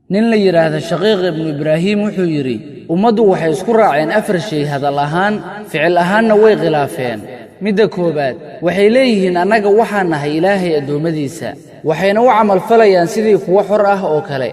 Nin la yidhaahda Shaqiiq Ibnu Ibraahiim wuxuu yidhi: ummaddu waxay isku raaceen afar shay hadal ahaan, ficil ahaanna way khilaafeen. Midda koowaad, waxay leeyihiin: annaga waxaan nahay Ilaahay addoommadiisa, waxayna u camalfalayaan sidii kuwo xor ah oo kale.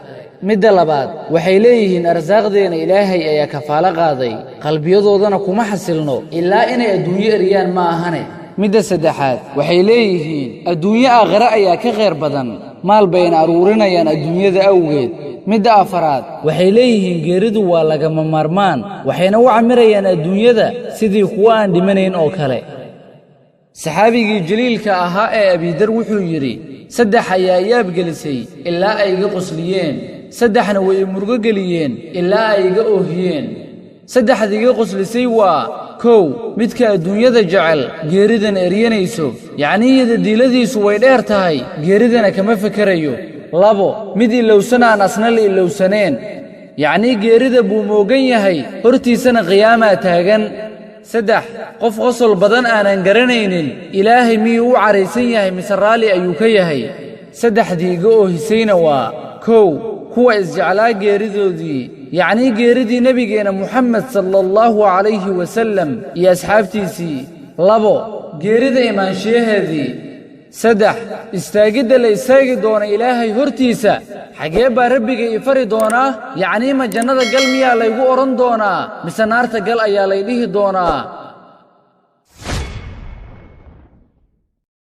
Midda labaad, waxay leeyihiin: arsaaqdeenna Ilaahay ayaa kafaalo qaaday, qalbiyadoodana kuma xasilno ilaa inay adduunyo eriyaan ma ahane. Midda saddexaad, waxay leeyihiin: adduunyo aakhire ayaa ka khayr badan, maal bayna aruurinayaan adduunyada awgeed. Midda afaraad, waxay leeyihiin: geeridu waa lagama maarmaan, waxayna u camirayaan adduunyada sidii kuwo aan dhimanayn oo kale. Saxaabigii jaliilka ahaa ee Abidar wuxuu yidhi: saddex ayaa yaabgelisay ilaa ay iga qosliyeen, saddexna way i murugo geliyeen ilaa ay iga oohiyeen. Saddexda iga qoslisay waa: kow, midka adduunyada jecel, geeridana eryanayso, yacnii diiladiisu way dheer tahay, geeridana kama fekerayo. Labo, mid ilowsan aan asna la ilowsaneen, yacnii geerida buu moogan yahay, hortiisana qiyaamaa taagan. Saddex, qof qosol badan aanan garanaynin, Ilaahay miyuu u caraysan yahay mise raalli ayuu ka yahay? Saddexdii iga oohisayna waa: kow, kuwa isjeclaa geeridoodii, yacnii geeridii nebigeenna Muxamed sala Allahu calayhi wasallam iyo asxaabtiisii. Labo, geerida imaanshiyaheedii. Saddex, istaagidda la istaagi doona Ilaahay hortiisa. Xagee baa Rabbiga ii fari doonaa? Yacnii ma jannada gal miyaa laygu odhan doonaa mise naarta gal ayaa lay dhihi doonaa?